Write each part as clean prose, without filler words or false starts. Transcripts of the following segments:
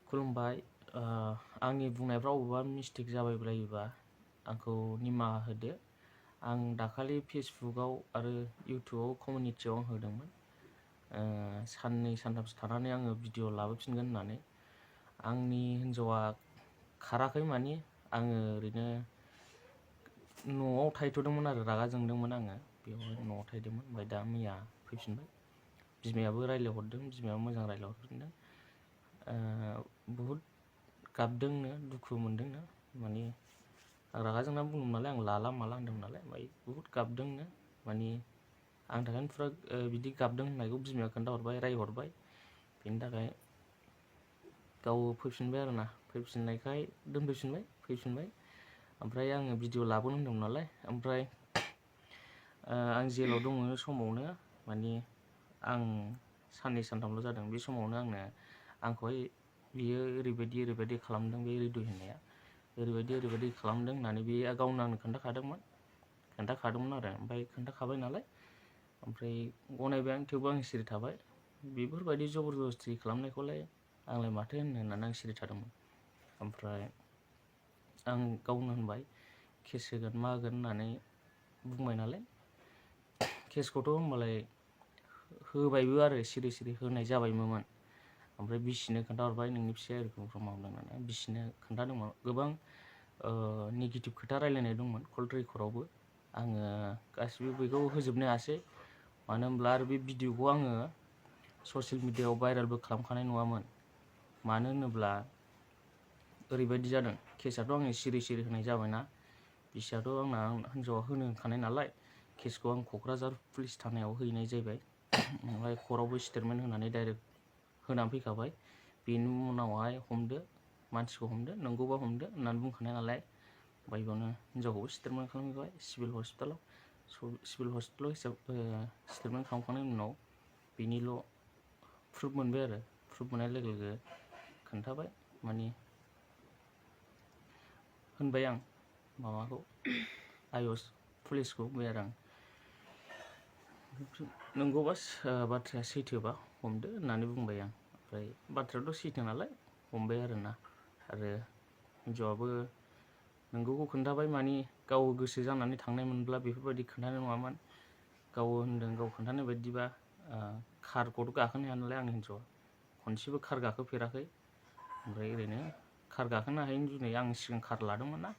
खुलुमबाय आंनि बुंनायफ्राव अबेबा मिस्टेक जाबायबायोबा आंखौ निमाहा होदो। आं दाखालि फेसबुकआव आरो इउटुबाव कमिउनिटियाव आं होदोंमोन साननै सानथामसो थानानै आङो भिडिअ लाबोफिनगोन होननानै। आंनि हिन्जावा खाराखै मानि आङो ओरैनो न'आव थाहैथ'दोंमोन आरो रागा जोंदोंमोन आङो बेवहाय न'आव थाहैदोंमोन। ओमफ्राय दा मैया फैफिनबाय। बिमायाबो रायज्लायहरदों, बिमायाबो मोजां रायज्लायहरफिनदों। बहुद गाबदोंनो, दुखु मोनदोंनो, माने आं रागा जोंनानै बुंदोंमोन नालाय, आं लाला माला होनदोंमोन नालाय, ओमफ्राय बहुद गाबदोंनो। माने आंनि थाखायनो फुरा बिदि गाबदों होननायखौ बिमाया खोन्थाहरबाय, रायहरबाय। बेनि थाखाय गाव फैफिनबाय आरोना, फैफिननायखाय फैफिनबाय। ओमफ्राय आङो भिडिअ लाबोनो होनदोंमोन नालाय, ओमफ्राय आं जेलाव दङ समावनो माने आं साननै सानथामल' जादों। बे समावनो आंखौहाय बियो ओरैबायदि खालामदों, बे रेडिअ होननाया ओरैबायदि खालामदों होननानै बे गावनो आंनो खोन्थाखादोंमोन आरो। ओमफ्राय खोन्थाखाबाय नालाय, ओमफ्राय गनायबाय आं, थेवबो आं सिरि थाबाय। बेफोरबायदि जबरदस्ति खालामनायखौलाय आंलाय माथो होननानै आं सिरि थादोंमोन। ओमफ्राय आं गावनो होनबाय केस होगोन मा होगोन होननानै बुंबाय नालाय, केसखौथ' होमबालाय होबायबो आरो सिरि होनाय जाबायमोन। ओमफ्राय बिसिनो खोन्थाहरबाय नोंनि फिसाया एरखम मावदों होननानै। बिसिनो खोन्थादोंमोन। गोबां नेगेटिभ खोथा रायलायनाय दंमोन कल रेकर्डआवबो। आङो गासिबो बेखौ होजोबनो हायासै, मानो होनब्ला आरो बे भिडिअखौ आङो ससियेल मिडियायाव भाइरेलबो खालामखानाय नङामोन। मानो होनोब्ला ओरैबायदि जादों, केसआथ' आङो सिरि होनाय जाबायना, बिसियाथ' आंना हिन्जावा होनो होखानाय नालाय, केसखौ आं क'क्राझार पुलिस थानायाव हैनाय जाहैबाय। ओमफ्राय कर्टआवबो स्टेटमेन्ट होनानै डाइरेक्ट होनानै फैखाबाय। बेनि उनावहाय मानसिखौ हमदो, नंगौबा हमदो होननानै बुंखानाय नालाय, ओमफ्राय बेयावनो हिन्जावखौबो स्टेटमेन्ट खालामहैबाय सिभिल हस्पिटालाव स्टेटमेन्ट खालामखांनायनि उनाव बेनिल' प्रुफ मोनबाय आरो। प्रुफ मोननाय लोगो लोगो खोन्थाबाय, माने होनबाय आं माबाखौ पुलिसखौ बुंबाय आरो आं, नंगौबा बाथ्राया सैथोबा हमदो होननानै बुंबाय आं। ओमफ्राय बाथ्रायाथ' सैथो नालाय हमबाय आरोना। आरो हिन्जावाबो नोंगौखौ खोन्थाबाय, माने गाव गोसो जानानै थांनाय मोनब्ला बेफोरबायदि खोन्थानाय नङामोन। गाव होनदों, गाव खोन्थानाय बायदिबा कारखौथ' गाखोनो हाया नालाय आंनि हिन्जावा, खनसेबो कार गाखोफेराखै। ओमफ्राय ओरैनो कार गाखोनो हायैनि जुनै आं सिगां कार लादोंमोन ना,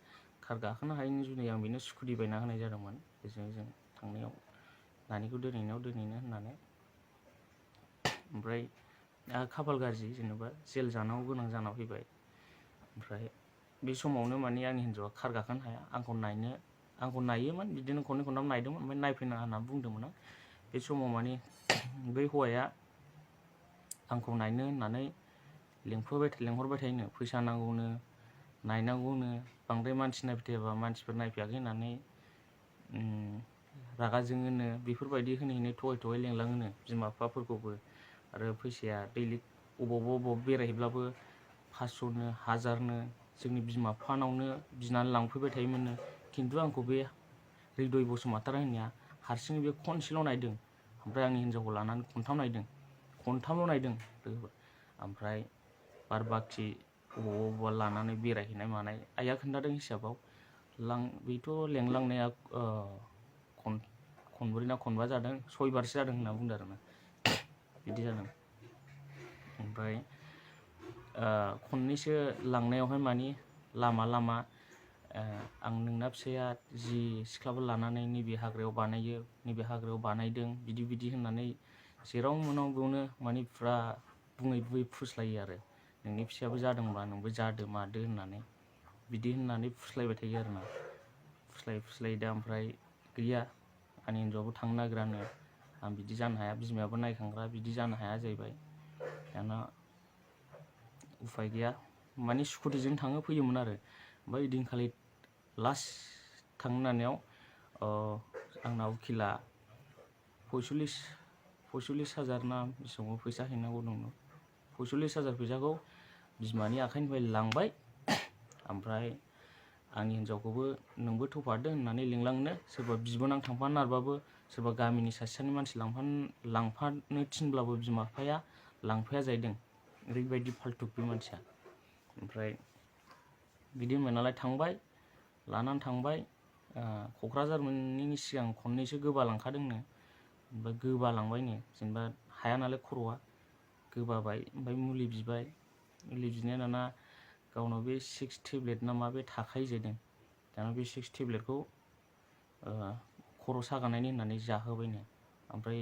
कार गाखोनो हायैनि जुनै आं बेनो स्कुटि बायना होनाय जादोंमोन। जों थांनायाव नानिखौ दोनहैनो होननानै। ओमफ्राय खाफाल गाज्रि, जेनेबा जेल जानांगौ गोनां जाना फैबाय। ओमफ्राय बे समावनो माने आंनि हिन्जावा कार गाखोनो हाया, आंखौ नायोमोन, बिदिनो खननै खनथाम नायदोंमोन। ओमफ्राय नायफैनाङा होनना बुंदोंमोन आं। बे समाव माने बै हौवाया आंखौ नायनो होननानै लेंहरबाय थायोनो, फैसा नांगौनो, नायनांगौनो, बांद्राय मानसि नायबाय थायाबा मानसिफोर नायफैयाखै होननानै रागा जोङोनो। बेफोरबायदि होनै थगाय लेंलाङोनो बिमा बिफाफोरखौबो। आरो फैसाया दैलि अबावबा बेरायहैब्लाबो 500नो 1000नो जोंनि बिमा बिफानावनो बिनानै लांफैबाय थायोमोननो। खिन्थु आंखौ बे हृदय बसुमतारी होननाया हारसिङै बे खनसेल' नायदों। ओमफ्राय आंनि हिन्जावखौ लानानै खनथामल' नायदों। ओमफ्राय बार बाखि अबावबा लानानै बेरायहैनाय मानाय आइया खोन्थादों हिसाबाव बेथ' लेंलांनाया खनब्रै ना खनबा जादों, 6 बारसो जादों होनना बुंदों आरोना। बिदि जादों। ओमफ्राय खननैसो लांनायावहाय माने लामा आं नोंना फिसाया जि सिख्लाफोर लानानै नैबे हाग्रायाव बानायदों, बिदि होननानै जेराव मोनो बेयावनो माने फुरा बुङै फुस्लायो आरो। नोंनि फिसायाबो जादोंबा नोंबो जादो मादो होननानै बिदि होननानै फुस्लायबाय थायो आरोना। फुस्लाय दा ओमफ्राय गैया, आंनि हिन्जावाबो थांनो नागिरानो। आं बिदि जानो हाया, बिमायाबो नायखांग्रा, बिदि जानो हाया जाहैबाय। दाना उफाय गैया, माने स्कुटिजों थाङो फैयोमोन आरो। ओमफ्राय ओइदिनखालि लास्ट थांनो होननायाव आंना उकिला 45,000 ना बेसेबां फैसा हैनांगौ दंमोन। 45,000 फैसाखौ बिमानि आखाइनिफ्राय लांबाय। ओमफ्राय आंनि हिन्जावखौबो नोंबो थफादो होननानै लिंलांनो, सोरबा बिबोनां थांफानो नारबाबो, सोरबा गामिनि सासेनि मानसि लांफानो थिनब्लाबो बिमा बिफाया लांफाया जाहैदों। ओरैबायदि फाल्तु बे मानसिया। ओमफ्राय बिदि होनबाय नालाय थांबाय लानानै थांबाय क'क्राझार मोनैनि सिगां खननैसो गोबालांखादोंनो ओमफ्राय गोबालांबायनो जेनेबा हाया नालाय खर'आ गोबाबाय ओमफ्राय मुलि बिबाय मुलि बिनाया दाना गावनाव बे 6 टेब्लेट ना मा बे थाखायो जाहैदों दाना बे 6 टेब्लेटखौ खर' सागानायनि होननानै जाहोबायनो ओमफ्राय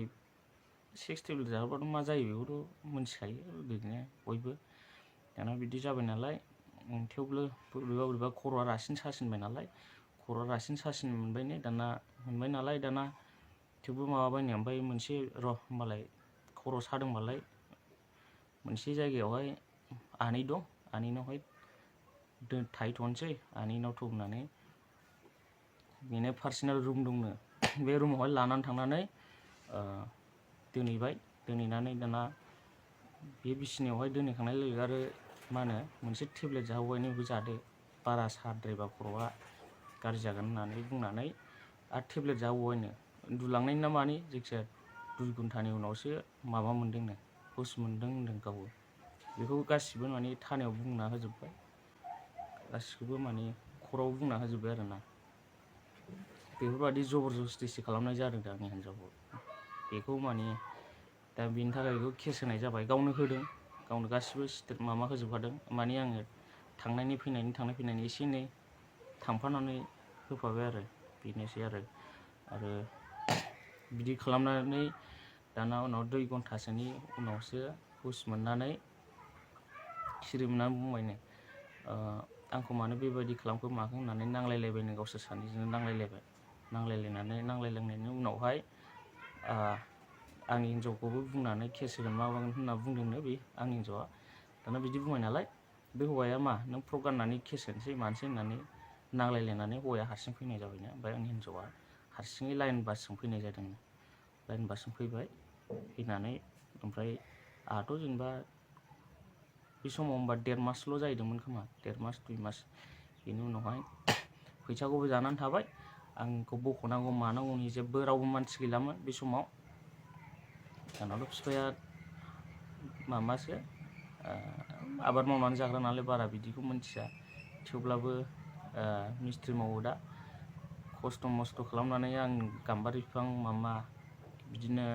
6 टेब्लेट जाहोबाथ' मा जायो बेखौथ' मिथिखायो ओरैनो बयबो दाना बिदि जाबाय नालाय थेवबो बोरैबा खर'आ रासिन सासिनबाय नालाय खर'आ रासिन सासिन मोनबाय नालाय दाना थेवबो माबाबायनो ओमफ्राय मोनसे होमबालाय खर' सादोंबालाय मोनसे जायगायावहाय आनै दं आनैनावहाय थाहैथ'नोसै आनैनाव थ'होननानै बेनो पार्सनेल रुम दंनो बे रुमावहाय लानानै थांनानै दोनहैनानै दाना बे बिसिनायावहाय दोनहैखांनाय लोगो आरो मा होनो मोनसे टेब्लेट जाहोबाय बेखौ जादो बारा साद्रायबा खर'आ गाज्रि जागोन होननानै बुंनानै आरो टेब्लेट जाहोबायनो उन्दुलांनायनि ना मानि जायखिजाया 2 घन्टानि उनावसो माबा मोनदोंनो हुस मोनदों होनदों गावबो बेखौ गासिबो माने थानायाव बुंना होजोब्बाय गासिखौबो माने खर'आव बुंना होजोब्बाय आरोना बेफोरबायदि जबरदस्तिसो खालामनाय जादों दा आंनि हिन्जावखौ बेखौ माने दा बेनि थाखाय बेखौ केस होनाय जाबाय गावनो होदों गावनो गासिबो माबा होजोबखादों माने आङो थांनाय फैनायनि एसे एनै थांफानानै होफाबाय आरो बेनोसै आरो बिदि खालामनानै दाना उनाव 2 घन्टासोनि उनावसो हुस मोननानै सिरि मोननानै बुंबायनो आंखौ मानो बेबायदि खालामखो माखो होननानै नांलायलायबायनो गावसोर सानैजों नांलायलायनायनि उनावहाय आंनि हिन्जावखौबो बुंनानै केस होगोन माबागोन होनना बुंदोंनो बे आंनि हिन्जावआ दाना बिदि बुंबाय नालाय बे हौवाया मा नों फ्रक गाननानै केस होनोसै मानोसै होननानै नांलायलायनानै हौवाया हारसिं फैनाय जाबायनो ओमफ्राय आंनि हिन्जावआ हारसिङै लाइन बासजों फैनाय जादोंनो लाइन बासजों फैनानै ओमफ्राय आंहाथ' जेनेबा बे समाव होमबा 1.5 मासल' जाहैदोंमोन खोमा 1.5 मास 2 मास बेनि उनावहाय फैसाखौबो जानानै थाबाय आंखौ बख'नांगौ मानांगौनि जेबो रावबो मानसि गैलामोन बे समाव आंनावथ' बिफाया माबासो आबाद मावनानै जाग्रा नालाय बारा बिदिखौ मिथिया थेवब्लाबो मिस्ट्रि मावो दा खस्थ' मस्थ' खालामनानै आं गाम्बारि बिफां बिदिनो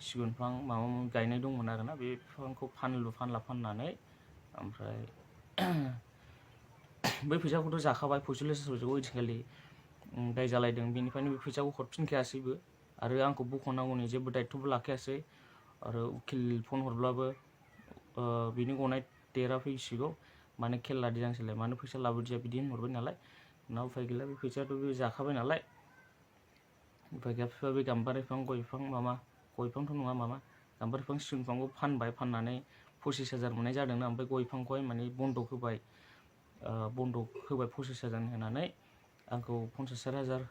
सिगुन बिफां माबा गायनाय दंमोन आरोना बे बिफांखौ फानला फाननानै ओमफ्राय बै फैसाखौथ' जाखाबाय 45,000 ओइदिनखालि दाय जालायदों बेनिफ्रायनो बे फैसाखौ हरफिनखायासैबो आरो आंखौ बख'नांगौनि जेबो दायथ'बो लाखायासै आरो उकिल फन हरब्लाबो बिनि गनाय देरा फैसिगौ माने खेल लादिया नोंसोरलाय मानो फैसा लाबोदिया बिदि होनहरबाय नालाय उनाव उफाय गैला बे फैसायाथ' बे जाखाबाय नालाय उफाय गैया बिफाया बे गाम्बारि बिफां गय बिफां गय बिफांथ' नङा गाम्बारि बिफां सिगुन बिफांखौ फाननानै 25,000 मोननाय जादोंना ओमफ्राय गय बिफांखौहाय माने बन्दक होबाय 25,000 होनानै आंखौ 50,000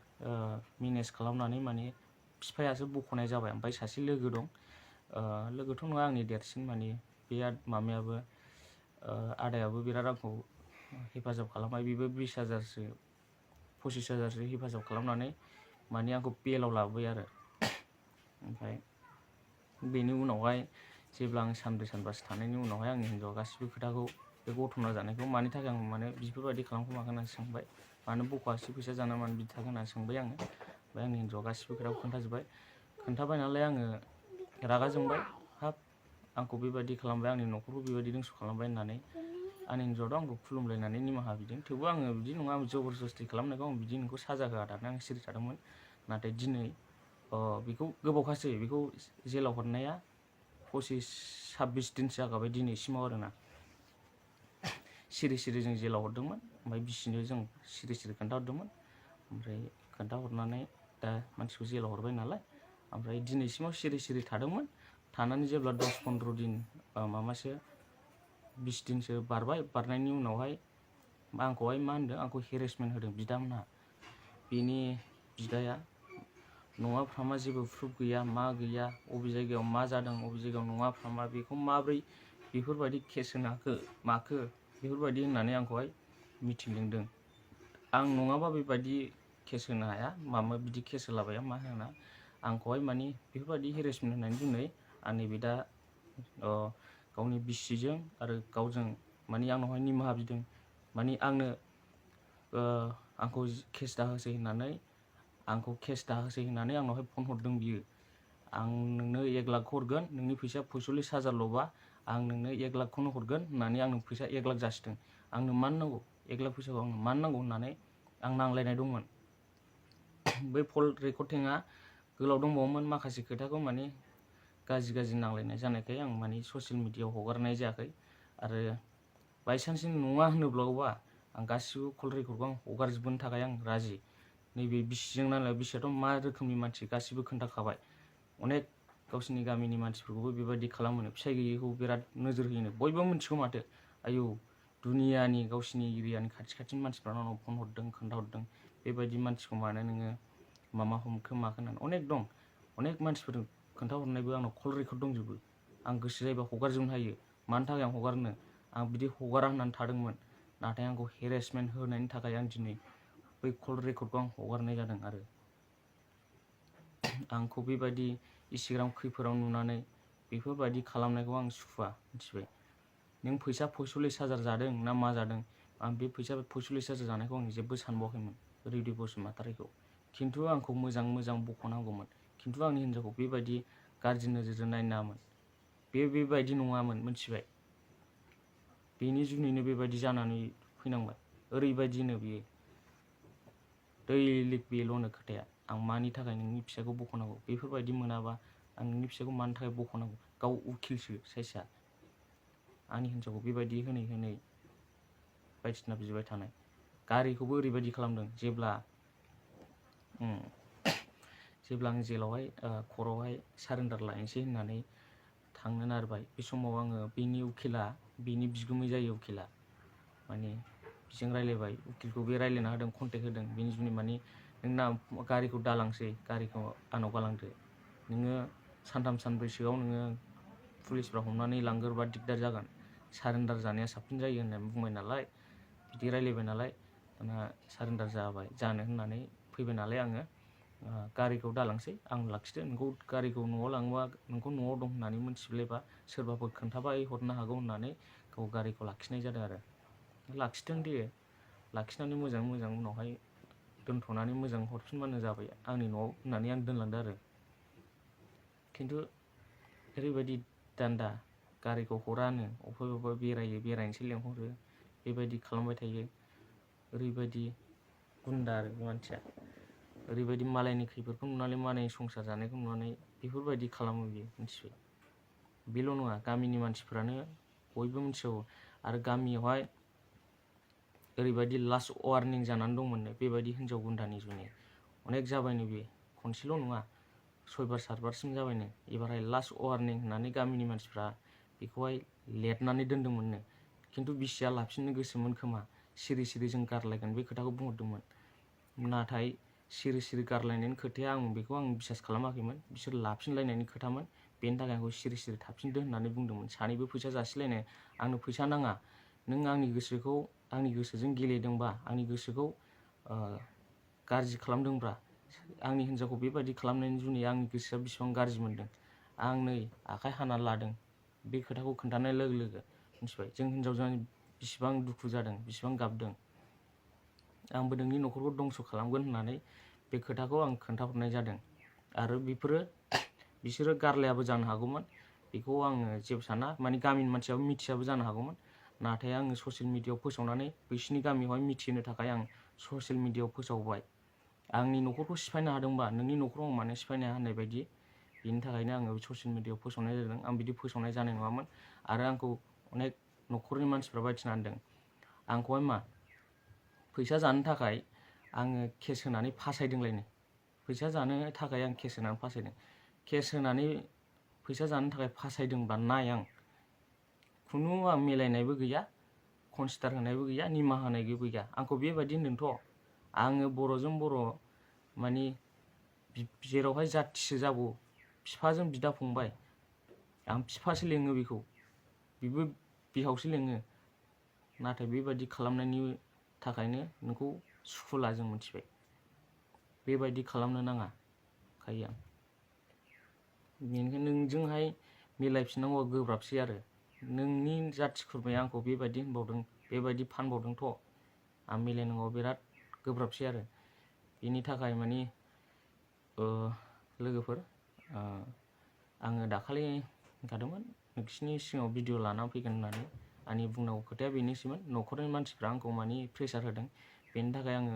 मेनेज खालामनानै माने बिफायासो बख'नाय जाबाय ओमफ्राय सासे लोगो दं लोगोथ' नङा आंनि देरसिन माने बे मामायाबो आदायाबो बिराद आंखौ हेफाजाब खालामबाय बेबो 20,000सो 25,000सो हेफाजाब खालामनानै माने आंखौ बेलाव लाबोबाय आरो ओमफ्राय बेनि उनावहाय जेब्ला आं सानब्रै सानबासो थानायनि उनावहाय आंनि हिन्जावआ गासिबो खोथाखौ बे गथ'ना जानायखौ मानि थाखाय आं माने बेफोरबायदि खालामखो माखो होननानै सोंबाय मानो बख'आसै फैसा जाना मानो बिदि थाखो होननानै सोंबाय आङो ओमफ्राय आंनि हिन्जावआ गासिबो खोथाखौ खोन्थाबाय नालाय आङो रागा जोंबाय हाब आंखौ बेबायदि खालामबाय आंनि न'खरखौ बेबायदि दंस' खालामबाय होननानै आंनि हिन्जावआथ' आंखौ खुलुमलायनानै निमाहा बिदों थेवबो आङो बिदि नङा आं जबरदस्ति खालामनायखौ आं बिदि नोंखौ साजा होआ दाना आं सिरि थादोंमोन नाथाय दिनै बेखौ गोबावखासै बेखौ जेलाव हरनाया 25-26 दिनसो जागाबाय दिनैसिमाव आरोना सिरि जों जेलाव हरदोंमोन ओमफ्राय बिसिनो जों सिरि खोन्थाहरदोंमोन ओमफ्राय खोन्थाहरनानै दा मानसिखौ जेलाव हरबाय नालाय ओमफ्राय दिनैसिमाव सिरि थादोंमोन थानानै जेब्ला 10-15 दिन 20 दिनसो बारनायनि उनावहाय आंखौहाय मा होनदों आंखौ हेरेसमेन्ट होदों बिदामोनहा बेनि बिदाया नङाफ्रामा जेबो प्रुफ गैया मा गैया अबे जायगायाव मा जादों अबे जायगायाव नङाफ्रामा बेखौ माब्रै बेफोरबायदि केस होनो माखो बेफोरबायदि होननानै आंखौहाय मिटिं लिंदों आं नङाबा बेबायदि केस होनो हाया बिदि केस होलाबाया मा होना आंखौहाय माने बेफोरबायदि हेरेसमेन्ट होननानै दिनै आंनि बिदा गावनि बिसिजों आरो गावजों माने आंनावहाय निमाहा बिदों माने आंखौ केस दाहोसै होननानै आंनावहाय फन हरदों बियो आं नोंनो 1 लाख हरगोन नोंनि फैसा 45,000ल'बा आं नोंनो 1 लाखखौनो हरगोन होननानै आंनो फैसा 1 लाख जासिदों आंनो मानो नांगौ 1 लाख फैसाखौ आंनो मानो नांगौ होननानै आं नांलायनाय दंमोन बै कल रेकर्डिंआ गोलाव दंबावोमोन माखासे खोथाखौ माने गाज्रि नांलायनाय जानायखाय आं माने ससियेल मिडियायाव हगारनाय जायाखै आरो बायसान्स नङा होनोब्लाबा आं गासिबो कल रेकर्डखौ आं हगारजोबनो थाखाय आं राजि नैबे बिसिजों नालाय बिसियाथ' मा रोखोमनि मानसि गासिबो खोन्थाखाबाय अनेक गावसिनि गामिनि मानसिफोरखौबो बेबायदि खालामो फिसाय गैयैखौ बिराद नोजोर होयो बयबो मिथिगौ माथो आयौ दुनियानि गावसिनि एरियानि खाथिनि मानसिफ्रा आंनाव फन हरदों खोन्थाहरदों बेबायदि मानसिखौ मानो नोङो मामा हमखो माखो होननानै अनेक दं अनेक मानसिफोर खोन्थाहरनायबो आंनाव कल रेकर्ड दंजोबो आं गोसो जायोबा हगारजोबनो हायो मानि थाखाय आं हगारनो आं बिदि हगारा होननानै थादोंमोन नाथाय आंखौ हेरेसमेन्ट होनायनि थाखाय आं दिनै बै कल रेकर्डखौ आं हगारनाय जादों आरो आंखौ बेबायदि इन्स्टाग्राम खैफोराव नुनानै बेफोरबायदि खालामनायखौ आं सुखुवा मिथिबाय नों फैसा 45,000 जादों ना मा जादों आं बे फैसा 45,000 जानायखौ आं जेबो सानबावाखैमोन रेदि बसुमतारीखौ खिन्थु आंखौ मोजां बख'नांगौमोन खिन्थु आंनि हिन्जावखौ बेबायदि गाज्रि नोजोरजों नायनो नाङामोन बेबायदि नङामोन मिथिबाय बेनि जुनैनो बेबायदि जानानै फैनांबाय ओरैबायदिनो बियो दैलिक बेल'नो खोथाया आं मानि थाखाय नोंनि फिसाखौ बख'नांगौ बेफोरबायदि मोनाबा आं नोंनि फिसाखौ मानि थाखाय बख'नांगौ गाव उकिलसो साइसआ आंनि हिन्जावखौ बेबायदि होनै बायदिसिना बिबाय थानाय गारिखौबो ओरैबायदि खालामदों जेब्ला आं जेलावहाय खर'आवहाय सारेन्डार लायनोसै होननानै थांनो नारबाय बे समाव आङो बेनि उकिला बेनि बिगुमै जायो उकिला माने बिजों रायलायबाय उकिलखौ बे रायलायना होदों कन्टेक्ट होदों बेनि जुनै माने नोंना गारिखौ दालांसै गारिखौ आंनाव गालांदो नोङो सानथाम सानब्रैसोआव नोङो पुलिसफ्रा हमनानै लांगोरबा दिगदार जागोन सारेन्डार जानाया साबसिन जायो होननानै बुंबाय नालाय बिदि रायलायबाय नालाय दाना सारेन्डार जानो होननानै फैबाय नालाय आङो गारिखौ दालांसै आं लाखिदो नोंखौ गारिखौ न'आव लाङोबा नोंखौ न'आव दं होननानै मोनथिब्लायबा सोरबाफोर खोन्थाबाय हरनो हागौ होननानै गाव गारिखौ लाखिनाय जादों आरो लाखिदों दे लाखिनानै मोजां उनावहाय दोनथ'नानै मोजां हरफिनबानो जाबाय आंनि न'आव होननानै आं दोनलांदो आरो खिन्थु ओरैबायदि दान्दा गारिखौ हरानो अबेबा बेरायनोसै लेंहरो बेबायदि खालामबाय थायो ओरैबायदि गुन्दा आरो मानसिया ओरैबायदि मालायनि खैफोदखौ नुनानै मालायनि संसार जानायखौ नुनानै बेफोरबायदि खालामो बियो मिथिबाय बेल' नङा गामिनि मानसिफ्रानो बयबो मिथिगौ आरो गामियावहाय ओरैबायदि लास्ट वार्निं जानानै दंमोननो बेबायदि हिन्जाव गुन्दानि जुनै अनेक जाबायनो बे खनसेल' नङा 6 बार 7 बारसिम जाबायनो एबारहाय लास्ट वार्निं होननानै गामिनि मानसिफ्रा बेखौहाय लेरनानै दोन्दोंमोननो खिन्थु बिसिया लाफिननो गोसोमोन खोमा सिरि जों गारलायगोन बे खोथाखौ बुंहरदोंमोन नाथाय सिरि गारलायनायनि खोथाया आं बेखौ बिसास खालामाखैमोन बिसोर लाफिनलायनायनि खोथामोन बेनि थाखाय आंखौ सिरि थाफिनदो होननानै बुंदोंमोन सानैबो फैसा जासिलायनाय आंनो फैसा नाङा नों आंनि गोसोजों गेलेदोंबा आंनि गोसोखौ गाज्रि खालामदोंब्ला आंनि हिन्जावखौ बेबायदि खालामनायनि जुनै आंनि गोसोआ बेसेबां गाज्रि मोनदों आं नै आखाइ हाना लादों बे खोथाखौ खोन्थानाय लोगो मिथिबाय जों हिन्जावजों बेसेबां दुखु जादों बेसेबां गाबदों आंबो नोंनि न'खरखौ दंस' खालामगोन होननानै बे खोथाखौ आं खोन्थाहरनाय जादों आरो बिसोरो गारलायाबो जानो हागौमोन बेखौ आङो जेबो साना माने गामिनि मानसियाबो मिथियाबो जानो हागौमोन नाथाय आङो ससियेल मिडियायाव फोसावनानै बैसिनि गामियावहाय मिथिहोनो थाखाय आं ससियेल मिडियायाव फोसावबाय आंनि न'खरखौ सिफायनो हादोंबा नोंनि न'खराव आं मानो सिफायनो हाया होननाय बायदि बेनि थाखायनो आङो ससियेल मिडियायाव फोसावनाय जादों आं बिदि फोसावनाय जानाय नङामोन आरो आंखौ अनेक न'खरनि मानसिफ्रा बायदिना होनदों आंखौहाय मा फैसा जानो थाखाय आङो केस होनानै फासायदोंलायनो फैसा जानो थाखाय आं केस होनानै फासायदों केस होनानै फैसा जानो थाखाय फासायदोंबा नाय आं खुनु आं मिलायनायबो गैया कनसिडार होनायबो गैया निमाहा होनायबो गैया आंखौ बेबायदि होनदोंथ' आङो बर'जों बर' माने जेरावहाय जाथिसो जागौ बिफाजों बिदा फंबाय आं बिफासो लेङो बेखौ बिबो बिहावसो लेङो नाथाय बेबायदि खालामनायनि थाखायनो नोंखौ सुखुला जों मिथिबाय बेबायदि खालामनो नाङा खायो आं बेनिखायनो नोंजोंहाय मिलायफिननांगौआ गोब्राबसै आरो नोंनि जाथि खुरमाया आंखौ बेबायदि होनबावदों बेबायदि फानबावदोंथ' आं मिलायनांगौ बिराद गोब्राबसै आरो बेनि थाखाय मानि लोगोफोर आङो दाखालि होनखादोंमोन नोंसिनि सिगाङाव भिडिअ लानानै फैगोन होननानै आंनि बुंनांगौ खोथाया बेनोसैमोन न'खरनि मानसिफ्रा आंखौ मानि प्रेसार होदों बेनि थाखाय आङो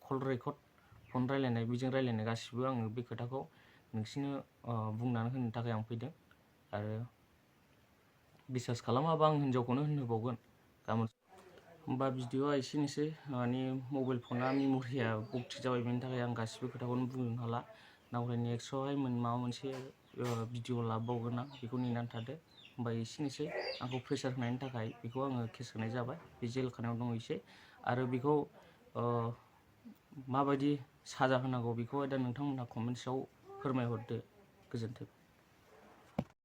कल रेकर्ड फन रायलायनाय बेजों रायलायनाय गासिबो आङो बे खोथाखौ नोंसिनो बुंनानै होनो थाखाय आं फैदों आरो बिसास खालामाबा आं हिनजावखौनो होनहोबावगोन गाबोन होमबा भिडिअआ एसेनोसै मानि मबाइल फना मेम'रिया बक्ति जाबाय बेनि थाखाय आं गासिबो खोथाखौनो बुंनो हाला नावराय नेक्स्टआवहाय माबा मोनसे भिडिअ लाबावगोन आं बेखौ नेनानै थादो होमबा एसेनोसै आंखौ प्रेसार होनायनि थाखाय बेखौ आङो केस होनाय जाबाय बे जेल खानायाव दङ एसे आरो बेखौ माबायदि साजा होनांगौ बेखौहाय दा नोंथांमोनहा कमेन्ट्सआव फोरमायहरदो गोजोन्थों।